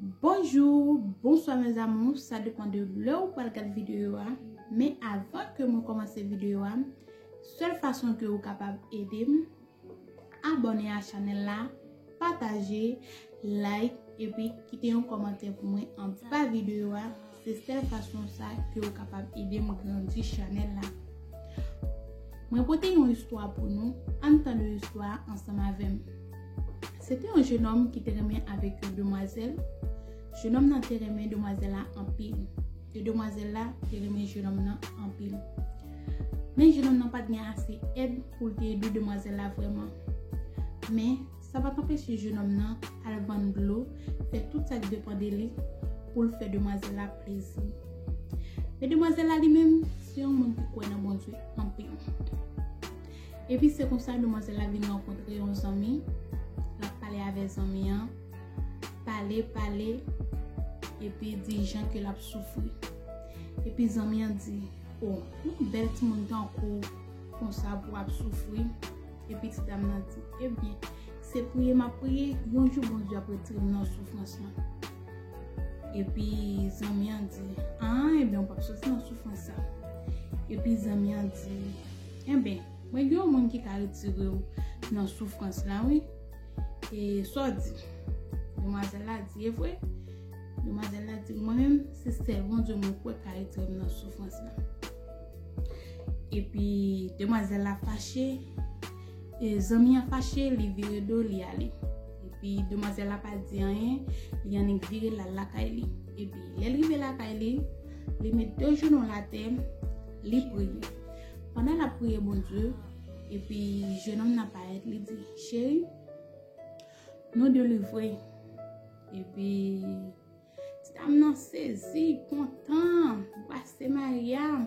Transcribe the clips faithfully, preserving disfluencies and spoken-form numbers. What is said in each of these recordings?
Bonjou, bonswa mes amours, sa depann de lè ou pral gad videyo a. Men avan ke mwen kòmanse videyo a, sèl fason ke ou kapab ede m, abòne a chanèl la, pataje, like, epi kite yon kòmantè pou mwen anba videyo a. Se sèl fason sa ke ou kapab ede m grandi chanèl la. Mwen pote yon istwa pou nou, ann tande istwa a ansanm avè m. Se te yon jenòm ki te renmen avèk yon demwazèl. Jenòm nan te renmen demwazèl la anpil. E demwazèl la te renmen jenòm nan anpil. Men jenòm nan pa t gen ase èd pou l te ede demwazèl la vrèman. Men sa pa t anpeche jenòm nan al vann dlo, fè tout sa k depann de li pou l fè demwazèl la plezi. Men demwazèl la li menm, se yon moun ki kwè nan Bondye anpil. Epi se konsa demwazèl la vin rankontre yon zanmi, l ap pale avè zanmi an, pale, pale, epi di jan ke l ap soufri. Epi zanmi an di, "O, yon bèl timoun tankou w konsa pou w ap soufri?" Epi ti dam nan di, "Ebyen, se priye m ap priye, yon jou Bondye ap retire m nan soufrans lan." Epi zanmi an di, "A, ebyen, ou p ap soti nan soufrans sa." Epi zanmi an di, "Enben, mwen gen yon moun ki ka retire w nan soufrans la, wi." E sa w di? Demwazèl la di, "E vre?" Demwazèl la di, "Mwen menm, se sèl Bondye mwen kwè ka retire m nan soufrans la." Epi demwazèl la fache, e zanmi an fache, li vire do, li ale. Epi demwazèl la pa di anyen, li annik vire l al lakay li. Epi lè l rive lakay li, li met de jenou l atè, li priye. Pandan l ap priye Bondye, epi jenòm nan parèt, li di, "Cheri, nou delivre." Epi ti dam nan sezi, kontan, brase Maria.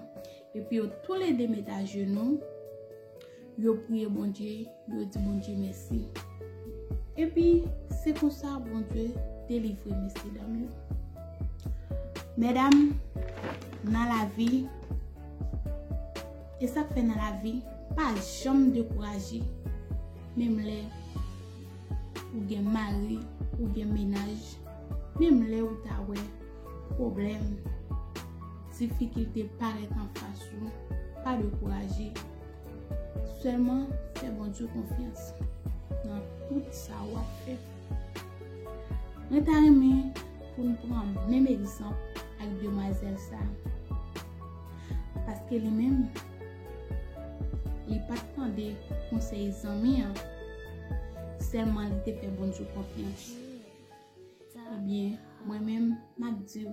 Epi yo toulede met ajenou, yo priye Bondye, yo di Bondye mèsi. Epi se konsa Bondye delivre mesye dam yo. Medam, nan lavi, e sa k fè nan lavi, pa janm dekouraje, menm lè ou gen mari, ou gen mennaj, menm lè ou ta wè pwoblèm, difikilte parèt anfas ou, pa dekouraje. Sèlman fè Bondye konfyans nan tout sa w ap fè. Mwen ta renmen pou n pran menm egzanp ak demwazèl sa a. Paske li menm, li pa t tande konsèy zanmi an, sèlman li te fè Bondye konfyans. Ebyen, mwen menm, m ap di w,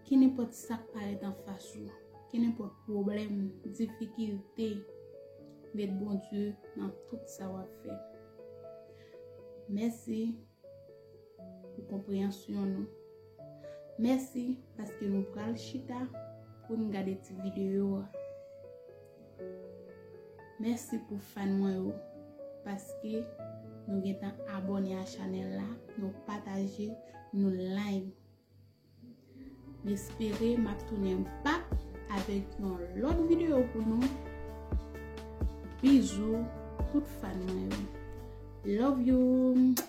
kenenpòt sa k parèt anfas ou, kenenpòt pwoblèm, difikilte, met Bondye nan tout sa w ap fè. Mèsi pou konpreyansyon nou. Mèsi paske nou pral chita pou n gade ti videyo a. Mèsi pou fan mwen yo, paske nou gentan abòne a chanèl la, nou pataje, nou like. M espere m ap tounen back avèk yon lòt videyo pou nou. Bizou, tout fan mwen yo. Love you.